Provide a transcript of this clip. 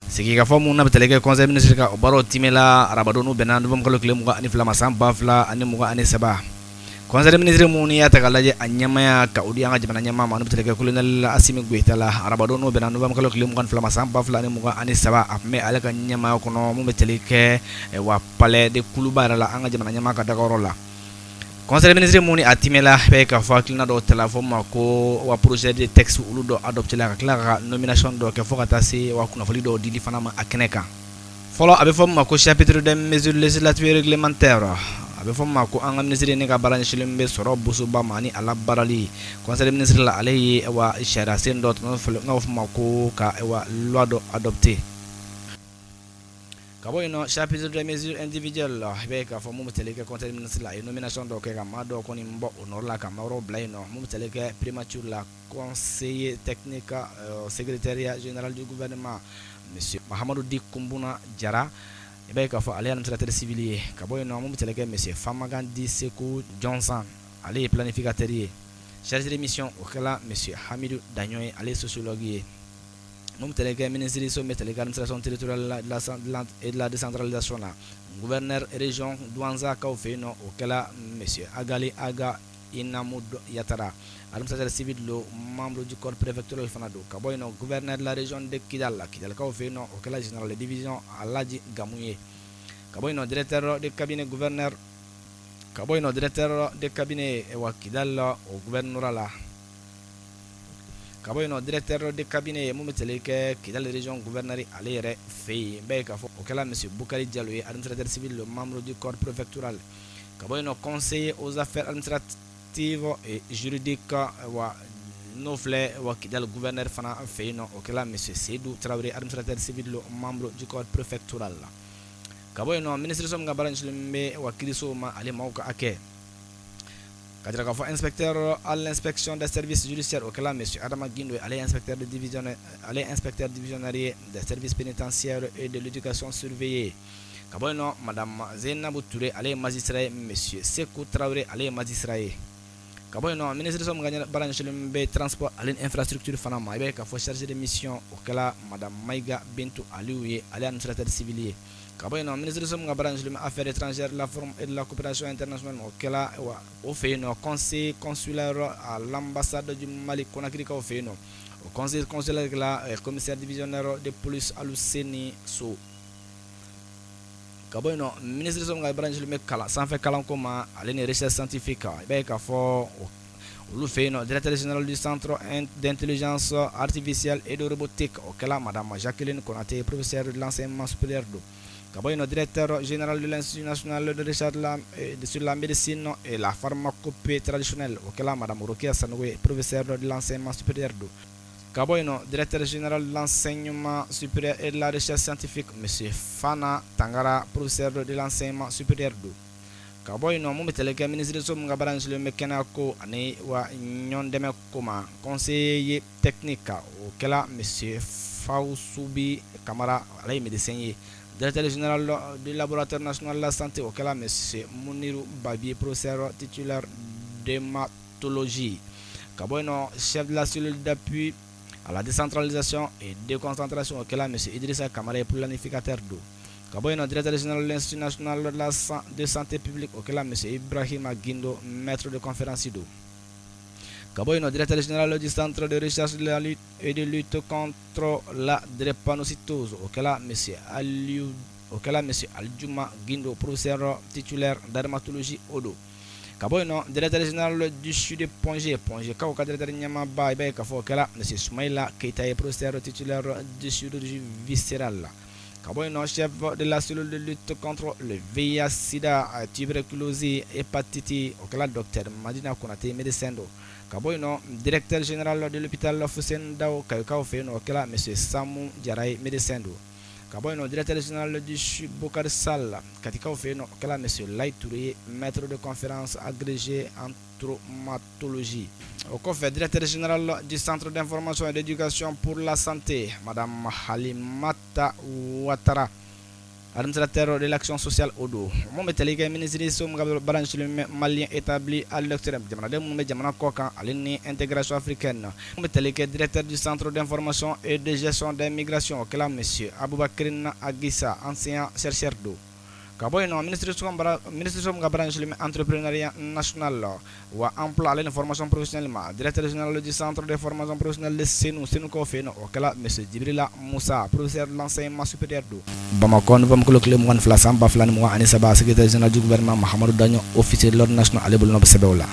Sigikafɔ mun n'a bɛ tali kɛ conseil ministre ka o baaraw timɛla arabadon n'o bɛnna novembre kalo tile 22 ma san 2023. Conseil des ministres mun n'i y'a ta k'a lajɛ, a ɲɛmaaya ka o di an ka jamana ɲɛmaa ma, n'o bɛ tali kɛ colonel Asimi Goyita la, arabadon n'o bɛnna novembre kalo tile 22 ma san 2023, a tun bɛ ale ka ɲɛmaaya kɔnɔ mun bɛ tali kɛ wa palais de Kuluba yɛrɛ la, an ka jamana ɲɛmaa ka dagayɔrɔ la. Conseil des ministres mun ni a timɛla bɛ k'a fɔ hakilina dɔw tala fɔ ma ko wa projet de texte olu dɔ adopté la, ka tila ka nomination dɔ kɛ, fo ka taa se wa kunnafoni dɔw dili fana ma a kɛnɛ kan. Fɔlɔ, a bɛ fɔ min ma ko chapitre des mesures législatives et réglementaires. A bɛ fɔ min ma ko an ka ministre ne ka baara ɲɛsinlen bɛ sɔrɔ bosoba ma ani a labaarali. Conseil des ministres la, ale ye wa sariyasen dɔ n'a bɛ fɔ ma ko ka wa loi dɔ adopté. Ka bɔ yen nɔ, chapitre des mesures individuelles la, i b'a ye k'a fɔ mun bɛ tali kɛ conseil des ministres la, a ye nomination dɔw kɛ ka maa dɔw kɔni bɔ o nɔ la, ka maa wɛrɛw bila yen nɔ. Mun bɛ tali kɛ primature la, conseiller technique, secrétariat général du gouvernement, monsieur Mahamadu Di Kunbuna Jara, i b'a ye k'a fɔ ale ye administrateur civil ye. Ka bɔ yen nɔ, mun bɛ tali kɛ monsieur Famagan Di Seku Johnson, ale ye planificateur ye. Chargé de mission, o kɛla monsieur Hamidu Daɲɔ ye, ale ye sociologue ye. Mun bɛ tali kɛ ministre so bɛ tali kɛ administration territoriale et de la décentralisation na, gouverneur région Douentza kaw fɛ yen nɔ, o kɛla monsieur Agali Aga Inamu Yatara, administrateur civil don, membre du corps préfectoral fana don. Ka bɔ yen nɔ, gouverneur de la région de Kidal, Kidalikaw fɛ yen nɔ, o kɛla général de division Alaji Gamu ye. Ka bɔ yen nɔ, directeur de cabinet gouverneur. Ka bɔ yen nɔ, directeur de cabinet wa Kidal o gouvernorat la. Ka bɔ yen nɔ, directeur de cabinet mun bɛ tali kɛ Kidal région gouverneur ale yɛrɛ fɛ yen, bɛɛ ye k'a fɔ o kɛla monsieur Bukari Jalo ye, administrateur civil, le membre du corps préfectoral. Ka bɔ yen nɔ, conseiller aux affaires administratives et juridiques wa n'o filɛ wa Kidal gouverneur fana fɛ yen nɔ, o kɛla monsieur Seydou Traoré, administrateur civil, le membre du corps préfectoral. Ka bɔ yen nɔ, ministre min ka baara ɲɛsinnen bɛ wa kiirisow ma, ale maaw ka hakɛ, ka jira k'a fɔ inspecteur à l'inspection des services judiciaires, o kɛla monsieur Adama Guindo ye, ale ye inspecteur de division, ale ye inspecteur divisionnaire ye des services pénitentiaires et de l'éducation surveillée. Ka bɔ yen nɔ, madame Zeinabu Touré, ale ye magistrat ye. Monsieur Sekou Traoré, ale ye magistrat ye. Ka bɔ yen nɔ, ministre min ka baara ɲɛsinnen bɛ transport ale ni infrastructure fana ma, i b'a ye k'a fɔ chargé de mission, o kɛla madame Mayiga Bintu Aliyu ye, ale ye administrateur civil ye. Ka bɔ yen nɔ, ministre min ka baara ɲɛsinnen bɛ affaires étrangères, la forme et de la coopération internationale, o kɛla wa o fɛ yen nɔ conseiller consulaire à l'ambassade du Mali Conakry-kaw fɛ yen nɔ, o conseiller consulaire kɛla commissaire divisionnaire de police Aluseni So. Ka bɔ yen nɔ, ministre min ka baara ɲɛsinnen bɛ kalan sanfɛ kalanko ma, ale ni recherche scientifique, i b'a ye k'a fɔ olu fɛ yen nɔ, directeur général du centre d'intelligence artificielle et de robotique, o kɛla madame Jacqueline Konaté, professeur de l'enseignement supérieur don. Ka bɔ yen nɔ, directeur général de l'Institut national de recherche sur la médecine et la pharmacopée traditionnelle, o kɛla madame Rokia Sanogo ye, professeur de l'enseignement supérieur don. Ka bɔ yen nɔ, directeur général de l'enseignement supérieur et de la recherche scientifique, monsieur Fana Tangara, professeur de l'enseignement supérieur don. Ka bɔ yen nɔ, mun bɛ tali kɛ ministre so min ka baara ɲɛsinnen bɛ kɛnɛya ko ani wa ɲɔgɔn dɛmɛ ko ma, conseiller technique, o kɛla monsieur Fawusubi Kamara, ale ye médecin ye. Directeur général du laboratoire national de la santé, o kɛla monsieur Muniru Babi, professeur titulaire d'hématologie. Ka bɔ yen nɔ, chef de la cellule d'appui à la décentralisation et déconcentration, o kɛla monsieur Idrissa Kamara ye, planificateur don. Ka bɔ yen nɔ, directeur général de l'Institut national de santé publique, o kɛla monsieur Ibrahima Guindo, maître de conférence don. Ka bɔ yen nɔ, directeur général du centre de recherche de la lutte et de lutte contre la drépanocytose, o kɛla monsieur Aliou, o kɛla monsieur Aljuma Guindo, professeur titulaire dermatologie o don. Ka bɔ yen nɔ, directeur général du CHU de Point G, Point G kaw ka directeur ɲɛmaaba, i b'a ye k'a fɔ o kɛla monsieur Soumaïla Keita ye, professeur titulaire de chirurgie viscérale. Ka bɔ yen nɔ, chef de la cellule de lutte contre le VIH sida, tuberculose, hépatite, o kɛla docteur Madina Konate, médecin don. Ka bɔ yen nɔ, directeur général de l'hôpital Fousseyni Daw Kayikaw fɛ yen nɔ, o kɛla monsieur Samou Jara ye, médecin don. Ka bɔ yen nɔ, directeur général du CHU Bokary Sall Katikaw fɛ yen nɔ, o kɛla monsieur Layi Touré ye, maître de conférence agrégé en traumatologie. O kɔfɛ, directeur général du centre d'information et d'éducation pour la santé, madame Halimata Ouattara. Administrateur de l'action sociale, o don. Mun bɛ tali kɛ minisiriso min ka baara ɲɛsinnen bɛ Malien établi à l'extérieur, jamanaden minnu bɛ jamana kɔ kan, ale ni intégration africaine, mun bɛ tali kɛ directeur du Centre d'information et de gestion des migrations, o kɛla monsieur Aboubacrine Aguissa, enseignant chercheur don. Ka bɔ yen nɔ, minisiriso min ka baara ɲɛsinnen bɛ entrepreneuriat national wa emploi, ale ni formation professionnelle ma, directeur général du Centre de formation professionnelle de Senu, Senukaw fɛ yen nɔ, o kɛla monsieur Djibrila Moussa, professeur de l'enseignement supérieur don. Bamakɔ, novembre kalo tile 22 san 2023, secrétaire général du gouvernement Mahamadou Dagno, officier de l'ordre national, ale bolonɔ bɛ sɛbɛnw la.